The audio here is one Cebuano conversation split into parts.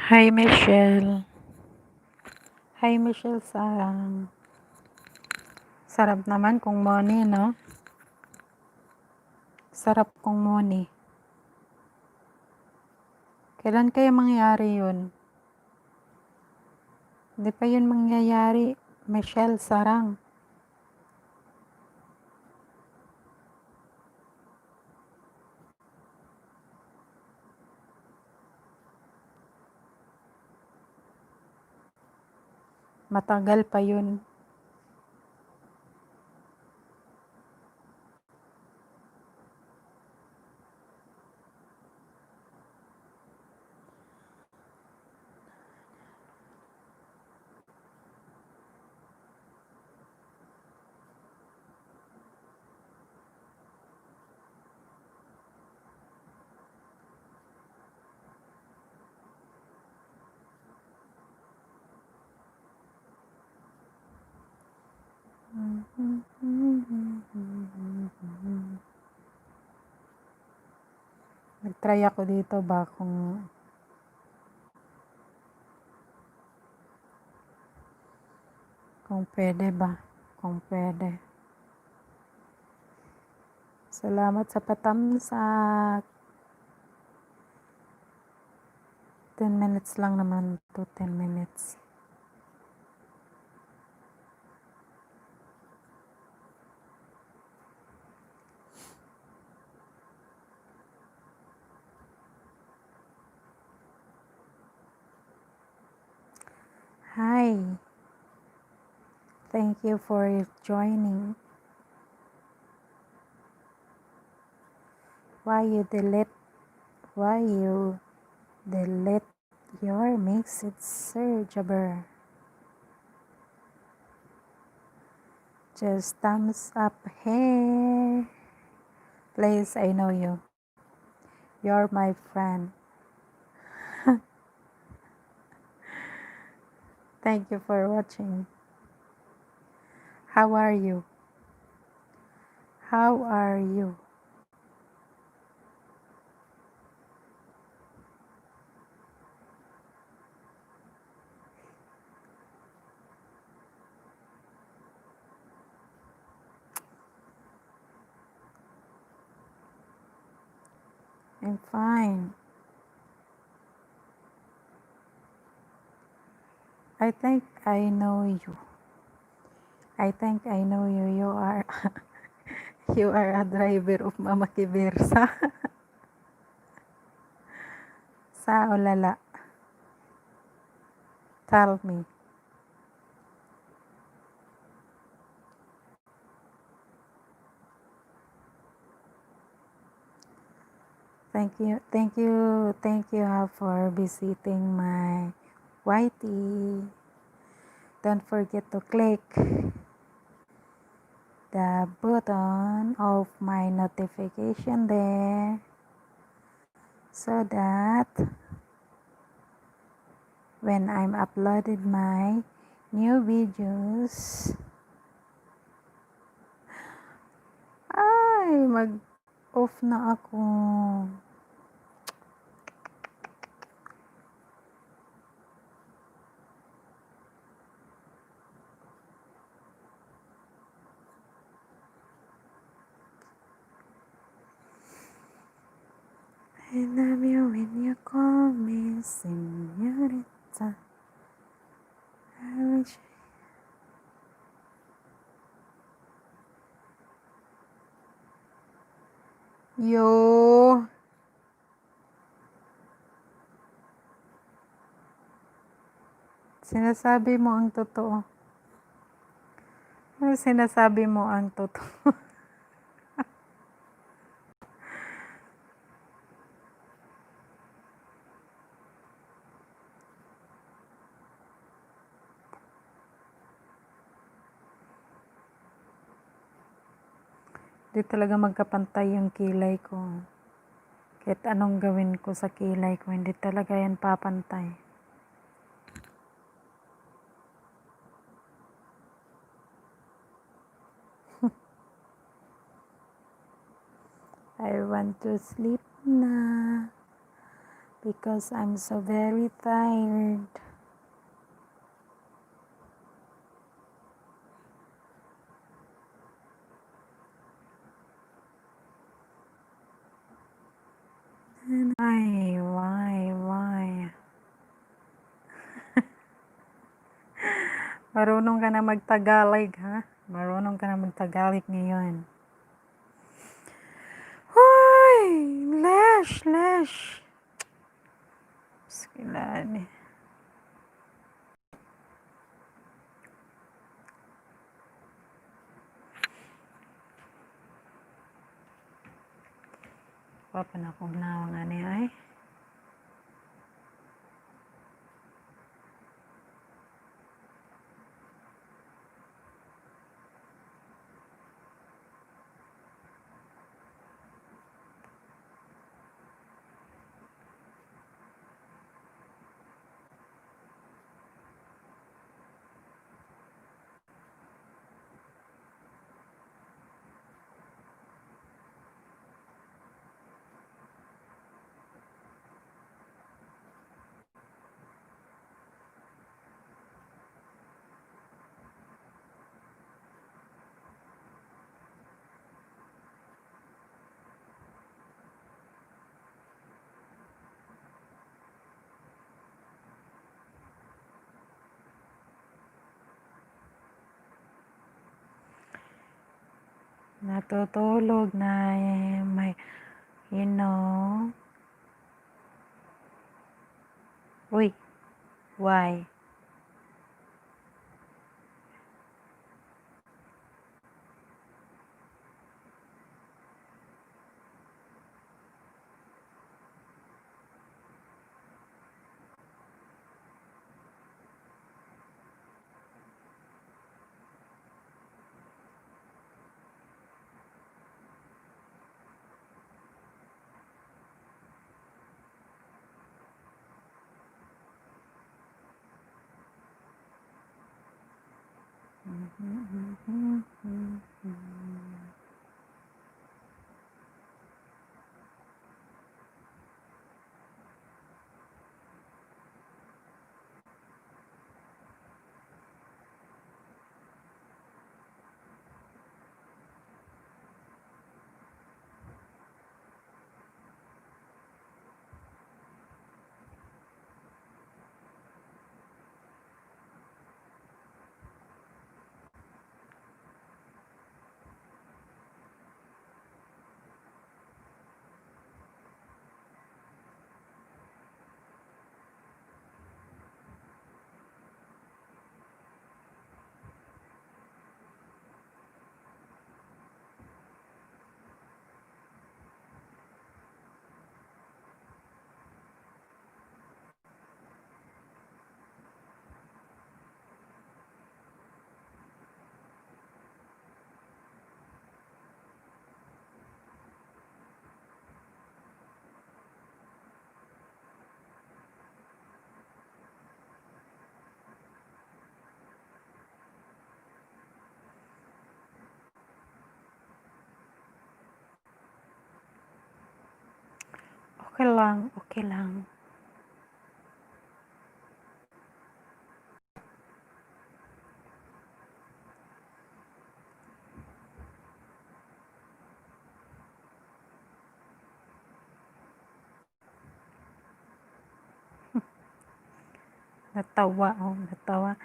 Hi, Michelle. Hi, Michelle Sarang. Sarap naman kung money, no? Sarap kung money. Kailan kaya mangyari yun? Hindi pa yun mangyayari, Michelle Sarang. Matagal pa yun. Nag-try ako dito ba kung pwede ba? Kung pwede. Salamat sa patamsak. 10 minutes lang naman to, 10 minutes. Hi. Thank you for joining. Why you delete your message, Sir Jabber? Just thumbs up here. Please, I know you. You're my friend. Thank you for watching. How are you? How are you? I'm fine. I think I know you. I think I know you. You are a driver of Mama Kibersa. Sa olala. Tell me. Thank you, thank you, thank you for visiting my YT. Don't forget to click the button of my notification there so that when I'm uploaded my new videos, ay, mag-off na ako. I love you when you call me señorita. I wish. Yo! Sinasabi mo ang totoo. Ano, sinasabi mo ang totoo? Di talaga magkapantay yung kilay ko. Kahit anong gawin ko sa kilay ko, hindi talaga yan papantay. I want to sleep na. Because I'm so very tired. Why, why? Marunong ka na magtagalog, ha? Marunong ka na magtagalog ngayon. Hoy! Lash, lash. Skilani. Wa pa na akong nawong ani ay. Natutulog na eh, may. Uy, why? Okay lang, okay lang. Natawa, oh, natawa.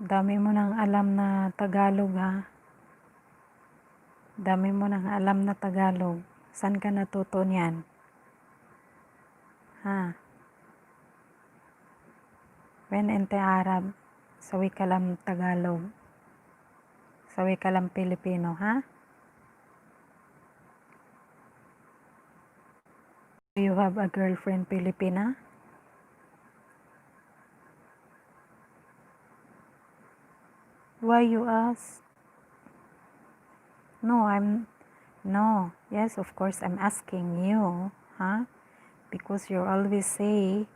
Dami mo nang alam na Tagalog, ha? Dami mo nang alam na Tagalog. Saan ka natuto niyan? Ha? When ente Arab, sawi kalam Tagalog. Sawi kalam Pilipino, ha? Do you have a girlfriend Pilipina? Why you ask? No, I'm no. Yes, of course I'm asking you, huh? Because you always say,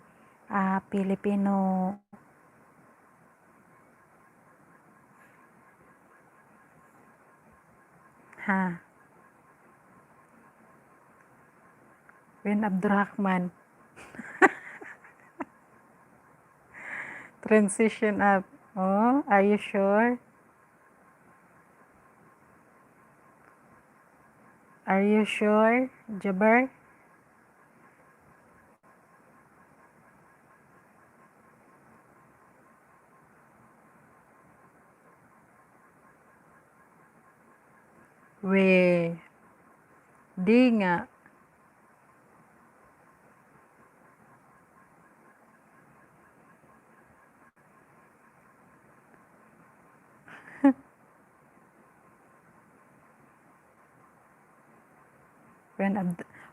Filipino, ha? When Abdurrahman. Transition up. Oh, are you sure? Are you sure, Jabber? We, di nga.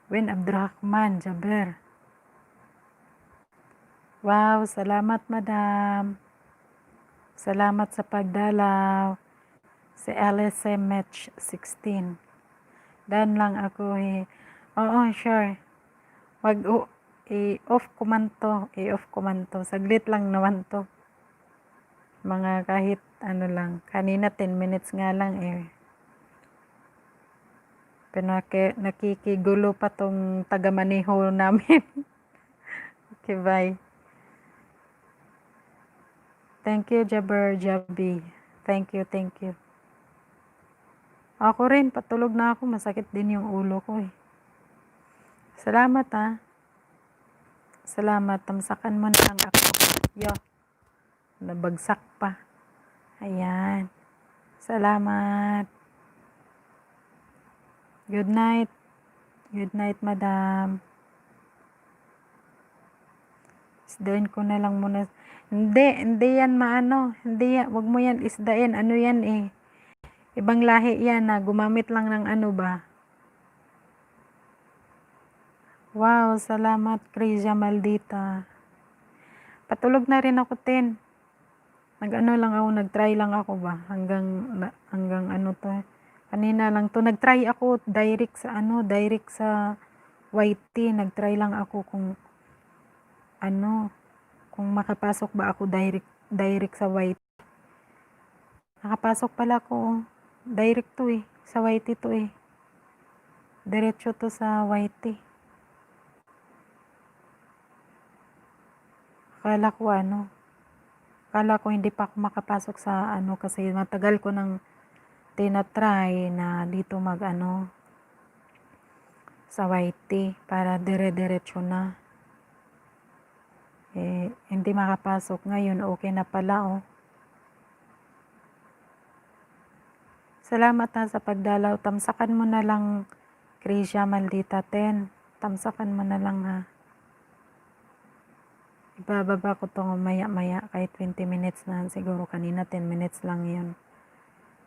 When Abdurrahman, Jabber. Wow, salamat, madam. Salamat sa pagdalaw. Si LSM Match 16. Dan lang ako eh. Oo, sure. Wag i-off ko man to, i-off ko man to. Saglit lang naman to. Mga kahit ano lang. Kanina 10 minutes nga lang eh. Pero nakikigulo pa tong taga-maniho namin. Okay, bye. Thank you, Jabber Jabi. Thank you, thank you. Ako rin, patulog na ako. Masakit din yung ulo ko eh. Salamat ah. Salamat. Tamsakan mo na lang ako. Yo. Nabagsak pa. Ayan. Salamat. Good night. Good night, madam. Isdain ko na lang muna. Hindi, hindi yan maano. Hindi yan, wag mo yan isdain. Ano yan eh. Ibang lahi yan na gumamit lang ng ano ba. Wow, salamat, Crazy Maldita. Patulog na rin ako, Ten. Nag-ano lang ako, nag-try lang ako ba? Hanggang ano to. Kanina lang to. Nag-try ako direct sa ano, direct sa YT. Nag-try lang ako kung ano, kung makapasok ba ako direct sa YT. Nakapasok pala ako. Direct to eh. Sa YT to eh. Diretso to sa YT. Akala ko ano, akala ko hindi pa ako makapasok sa ano kasi matagal ko nang tinatry na dito mag ano sa YT para dire-diretso na. Eh, hindi makapasok ngayon. Okay na pala oh. Salamat ha sa pagdalaw. Tamsakan mo na lang, Krisha Maldita 10. Tamsakan mo na lang ha. Ibababa ko to maya-maya kahit 20 minutes na siguro. Kanina 10 minutes lang yun.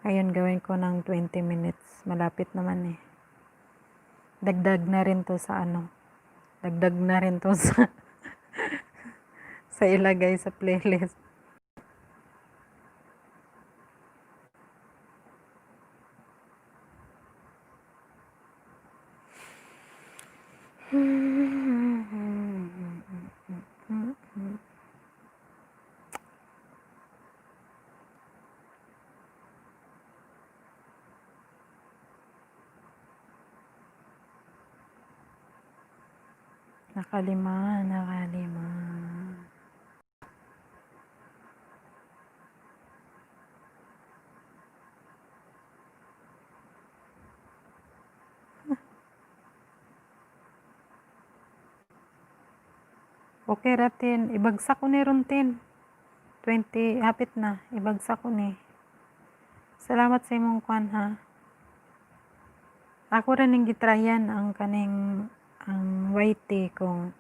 Ngayon gawin ko ng 20 minutes. Malapit naman eh. Dagdag na rin to sa ano. Dagdag na rin to sa ilagay sa playlist. Nakalima, nakalima. Okay ra, Tin. Ibagsak ko ni ron, Tin. 20, hapit na. Ibagsak ko ni. Salamat sa imong kwan, ha. Ako rin ning gitryan ang kaning ang YT kung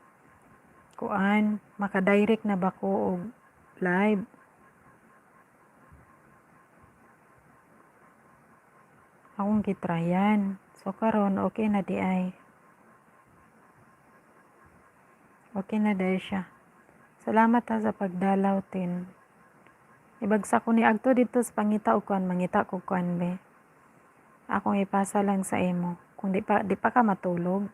kuan maka-direct na ba ko og live. Akong gitryan. So karon okay na di ay. Okay na dahil siya. Salamat ha sa pagdalaw, Tin. Ibagsak ko ni agto dito sa pangita og kuan, mangita ko kuan be. Akong ipasa lang sa imo. Kung di pa ka matulog.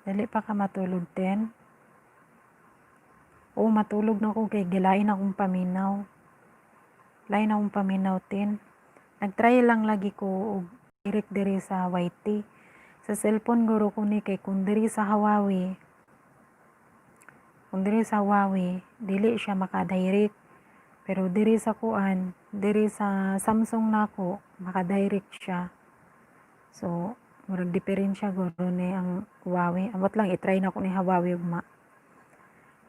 Dali pa ka matulog, Ten. Oo, matulog na ako kay gilain akong paminaw. Lain akong paminaw, Tin. Nagtry lang lagi ko og direct diri sa YT. Sa cellphone guro ko ni kay kung diri sa Huawei, dili siya maka-direct. Pero diri sa kuan, diri sa Samsung nako, maka-direct siya. So, murag diferensya guro ni ang Huawei. Amot lang i-try nako ni Huawei ugma.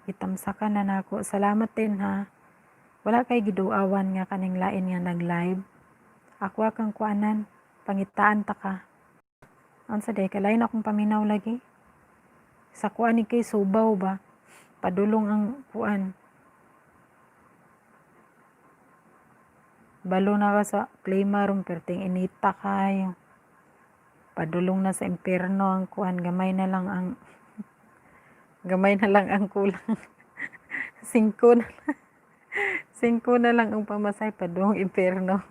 Gitamsakan na nako. Salamat din ha. Wala kay giduawan nga kaning lain nga nag-live. Ako kang kuanan, pangitaan ta ka. Unsa day kalain akong paminaw lagi. Sa kuan ni kay subaw ba? Padulong ang kuan. Balo na ka sa klima ron perting inita kayo. Padulong na sa impierno ang kuan, gamay na lang ang kulang. Singko na lang. Singko na lang ang pamasay padulong impierno.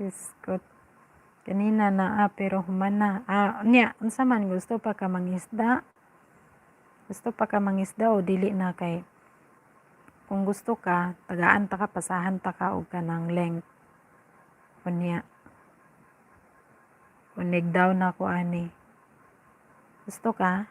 Biskot. Kanina na ah, pero human na. Ah, nya, unsa man, gusto pa ka mangisda? Gusto pa ka mangisda o dili na? Kay kung gusto ka, tagaan ta ka, pasahan ta ka og kanang length. Unya. Unig daw na ko ani. Gusto ka?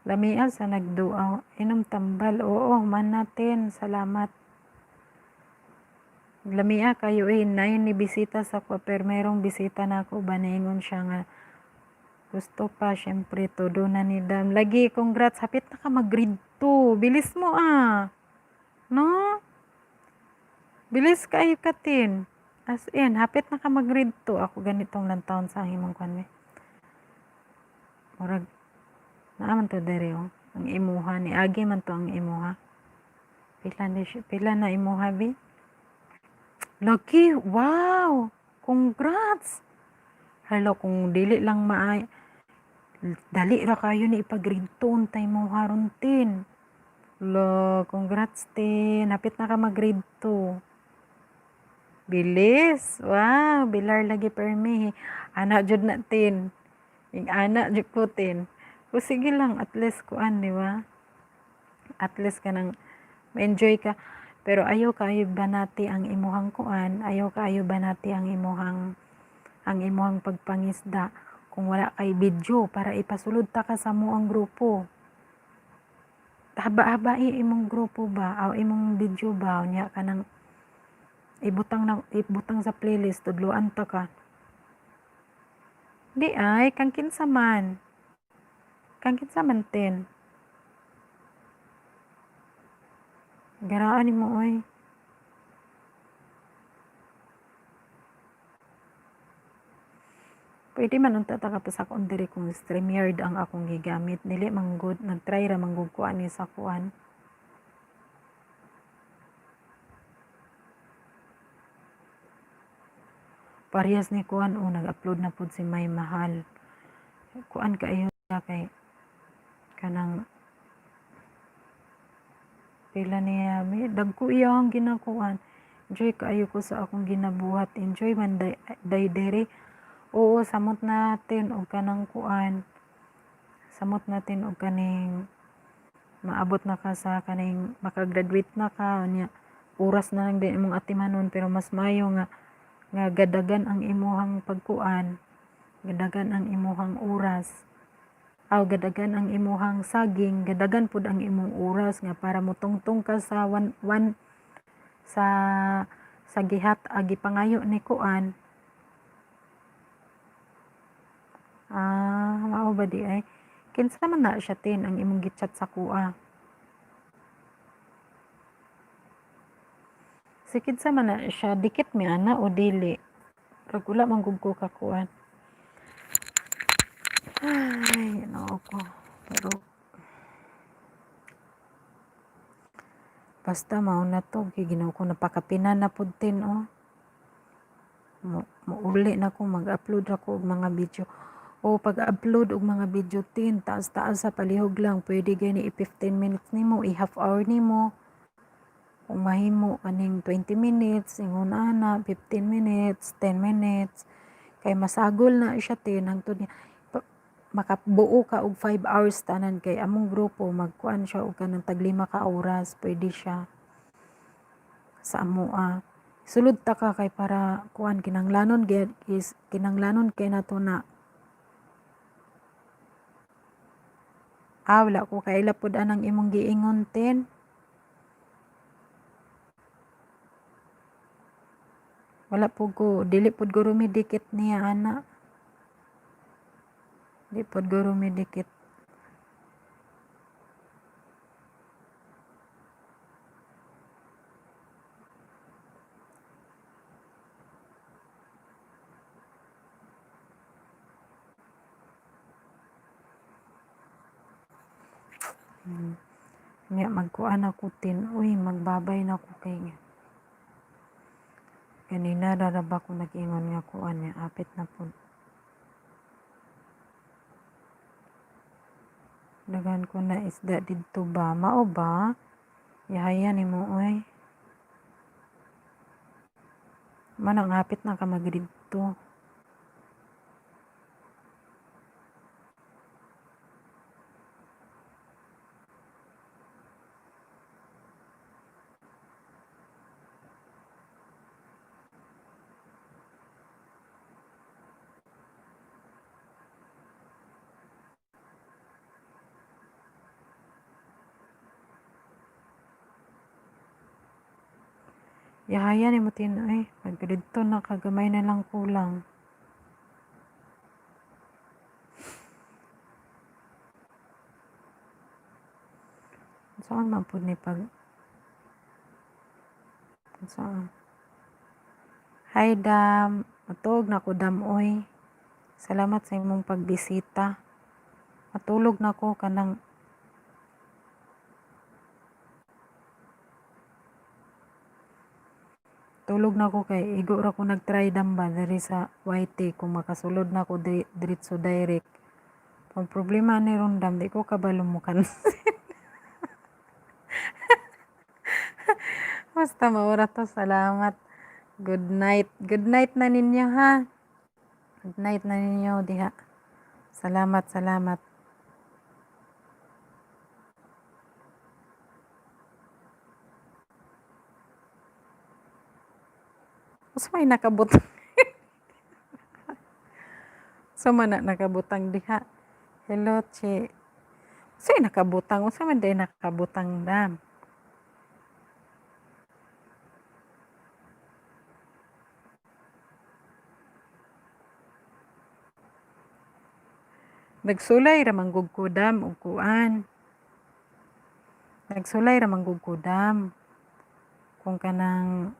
Lamia sa nagduaw. Inom tambal. Oo, man natin. Salamat. Lamia kayo eh. Nine ni bisita sa ko. Pero merong bisita na ako. Ba naingon siya nga gusto pa. Syempre, todo na ni Dam. Lagi, congrats. Hapit na ka mag-grade 2. Bilis mo ah. No? Bilis kayo katin. As in, hapit na ka mag-grade 2. Ako ganitong lang taon sa imong kwan. Murag, naa man to diri oh. Ang imuha ni agi man to ang imuha. Pila ni siya, pila na imuha bi? Lucky, wow! Congrats! Hello, kung dili lang maay dali ra kayo ni ipag-grade 2 untay mo haron tin. Lo, congrats tin. Hapit na ka mag-grade 2. Bilis. Wow, bilar lagi permi. Ana jud na tin. Ing ana jud ko tin. O sige lang, at least kuan, di ba? At least kanang ma-enjoy ka. Pero ayaw kaayo banati ang imuhang kuan, ayaw kaayo banati ang imuhang pagpangisda kung wala kay video para ipasulod ta ka sa ang grupo. Haba-haba imong grupo ba o imong video ba, unya kanang ibutang na ibutang sa playlist, tudloan ta ka. Di ay kang kinsa man. Kang kinsa man tin. Garaan nimo oy. Pwede man unta ta kapasakon diri kung StreamYard ang akong gigamit. Dili man gud, nagtry ra man gud ko ani sa kuan. Parehas ni kuan o nag-upload na pud si May Mahal. Kuan kaayo siya kay kanang pila niya may dagko iyang ginakuan. Enjoy kaayo ko sa akong ginabuhat. Enjoy man day, day diri. Oo, samot natin og kanang kuan. Samot natin og kaning maabot na ka sa kaning makagraduate na ka unya oras na lang din imong atimanon, pero mas maayo nga gadagan ang imuhang pagkuan, gadagan ang imuhang oras aw gadagan ang imuhang saging, gadagan pud ang imong oras nga para motungtong ka sa one, one sa gihat agi pangayo ni kuan. Ah, mao ba di ay? Kinsa man na siya tin ang imong gichat sa kuha? Si kinsa man na siya, dikit mi ana o dili? Rag wala man gud ko kakuan. Ay, Ginoo ko. Pero basta mao na to, kay Ginoo ko, napakapinan na pud tin oh. Mo muuli na ko, mag-upload ako og mga video. O pag-upload og mga video tin, taas-taas sa palihog lang, pwede gani i 15 minutes nimo, i half hour nimo. Kung mahimo kaning 20 minutes, ingon ana, 15 minutes, 10 minutes, kay masagol na siya, tin, hangtod niya makabuo ka og 5 hours tanan, kay among grupo magkuan siya og kanang tag 5 ka oras, pwede siya sa amoa. Sulod ta ka kay para kuan, kinanglanon gyud is kinanglanon kay nato na. Ah, wala ko kaila pud anang imong giingon, tin. Wala pud ko, dili pud ko rumidikit niya ana. Di pud ko rumidikit. Nya magkuan ako, tin. Uy, magbabay na ko kay ganina ra ba ko nag-ingon nga kuan niya, apit na pud. Daghan ko na isda didto ba? Mao ba? Yahaya nimo oy. Manang hapit na ka magdidto. Yahaya nimo, tin, oy. Magdidto na ka, gamay na lang kulang. Saan man pud ni pag saan? Hi, Dam. Matulog na ko, Dam, oy. Salamat sa imong pagbisita. Matulog na ko kanang tulog na ko kay igo ra ko nag-try, Dam, ba diri sa YT kung makasulod na ko diretso direct. Ang problema ni ron, Dam, di ko kabalo mo cancel. Basta maura to, salamat. Good night. Good night na ninyo ha. Good night na ninyo diha. Salamat, salamat. Unsa may nakabutang? Unsa man na nakabutang diha? Hello, Che. Unsay nakabutang? Unsa man diay nakabutang, Dam? Nagsulay ra man gud ko, Dam, og kuan. Nagsulay ra man gud ko, Dam. Kung kanang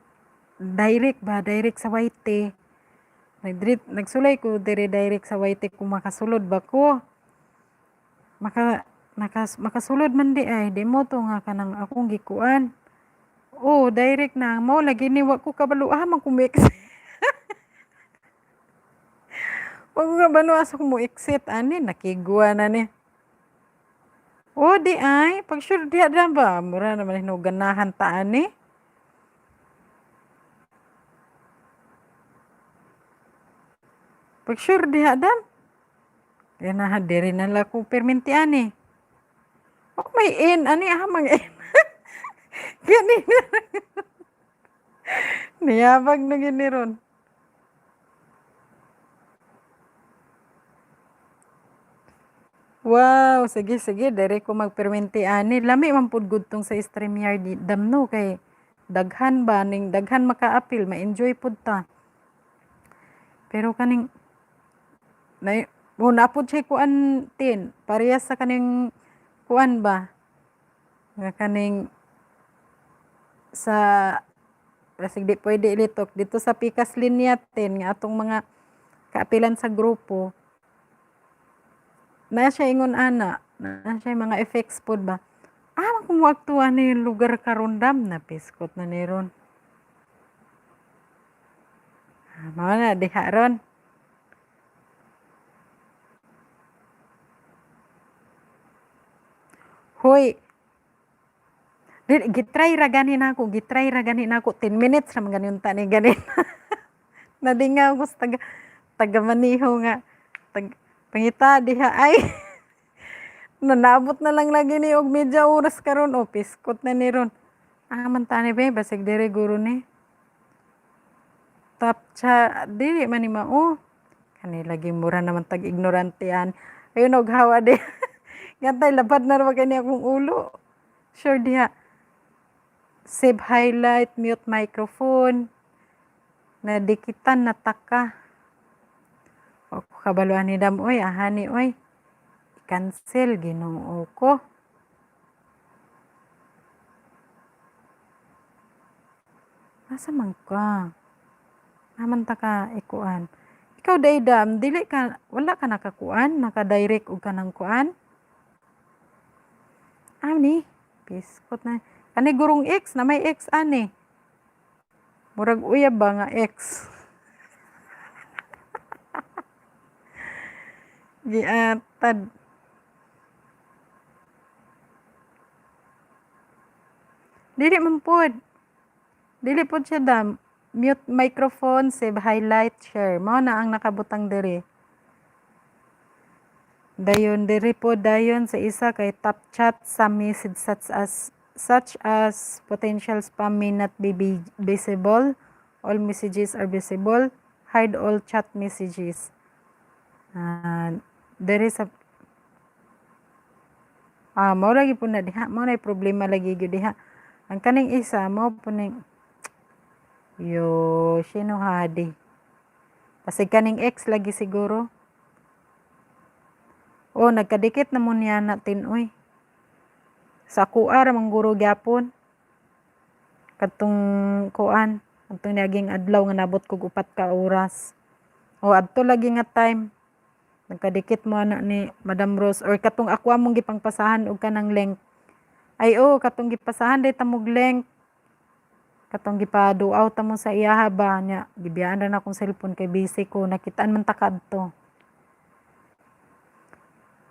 direct ba, direct sa YT. Nagsulay ko dire direct sa YT kung makasulod ba ko. Makasulod man di ay, di mo to nga kanang akong gikuan. Oh, direct na mao lagi ni wa ko kabalo ah man ko mo-exit. Wa ko kabalo asa ko mo exit ani, nakigwa na ni. Oh, di ay, pag sure diha na ba, mura naman hinuon ganahan ta ani. Pag sure diha, Dam. Ganahan diri na lang ko perminti ani. Oh, may N ani ah mang N. Ganina. Niyabag na gini ron. Wow, sige sige, diri ko magperminti ani. Lami man pud gud tong sa StreamYard, Dam, no, kay daghan ba ning daghan maka-apil, ma-enjoy pud ta. Pero kaning na oh, naa pud siya kuan, tin, parehas sa kaning kuan ba? Nga kaning sa basig di pwede ilitok dito sa Pikas Linya, tin, nga atong mga kaapilan sa grupo. Na siya ingon ana, na siya mga effects pod ba. Ah, kung moadto ani lugar karon, Dam, na piskot na ni ron. Ah, mao na diha ron. Hoy. Di, gitry ra gani nako, gitry ra gani nako. 10 minutes ra man gani unta ni gani. Nadingaw ko sa taga maniho nga tag pangita diha ay. Nanabot na lang lagi ni og medya oras karon, oh, piskot na ni ron. Ah, man tani be, basig diri guro ni. Tap cha dili man ni mao. Kani lagi mura naman tag ignorante an. Ayun og hawa di. Gantay labad na ra kani akong ulo. Sure diha. Save highlight, mute microphone. Nadikitan na taka. O kabaluan ni dam oy, ahani oy. I-cancel, Ginoo ko. Asa man ka? Naman ta ka ikuan. Ikaw day dam, dili ka, wala ka nakakuan, naka-direct og kanang kuan. Ani, piskot na. Kani gurong X na may X ani. Murag uyab ba nga X? Giatad. Dili man pod. Dili pod siya dam. Mute microphone, save highlight, share. Mao na ang nakabutang diri. Dayon diri po dayon sa isa kay top chat, some message such as potential spam may not be visible. All messages are visible. Hide all chat messages. Diri sa mao lagi po na diha, mao na problema lagi gyud diha. Ang kaning isa mao po ning yo hadi. Pasig kaning X lagi siguro. Oh, nagkadikit na mo niya natin oy. Sa kuha ra man guro gyapon. Katong kuan, katong niaging adlaw nga nabot kog 4 ka oras. O adto lagi nga time. Nagkadikit mo ana ni Madam Rose or katong ako among gipangpasahan og kanang link. Ay oh, katong gipasahan day tamog link. Katong gipaduaw ta mo sa iyaha ba nya, gibiyaan ra na akong cellphone kay busy ko, nakitaan man ta kadto.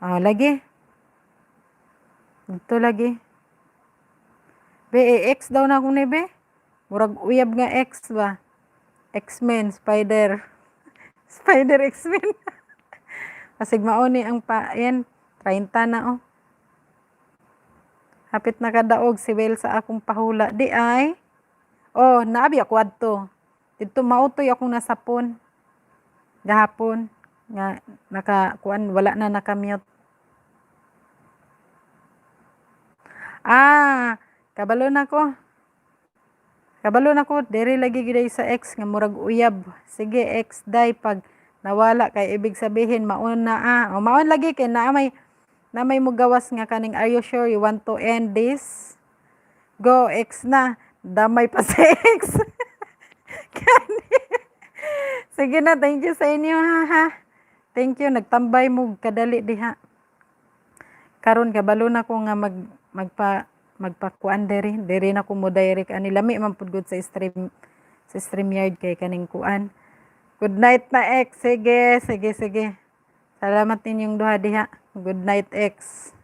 Ah, lagi. Dito lagi. Be, eh, X daw na akong ni be. Murag uyab nga X ba. X-Men, Spider. Spider X-Men. Pasig mao ni ang pain. 30 na oh. Hapit na kadaog si Will sa akong pahula. Di ay. Oh, naabi ako adto. Didto mautoy akong nasapon. Gahapon nga naka kuan, wala na naka-mute. Ah, kabalo na ko. Kabalo na ko, diri lagi gid sa X nga murag uyab. Sige X day, pag nawala kay ibig sabihin maon na ah. O maon lagi kay naa may mugawas nga kaning "Are you sure you want to end this?" Go X na. Damay pa sa X. Kani. Sige na, thank you sa inyo ha ha. Thank you, nagtambay mo kadali diha. Karon kabalo na ko nga magpakuan diri, diri na ko mo direct ani, lami man pud gud sa StreamYard kay kaning kuan. Good night na X. Sige, sige, sige. Salamat ninyong duha diha. Good night, X.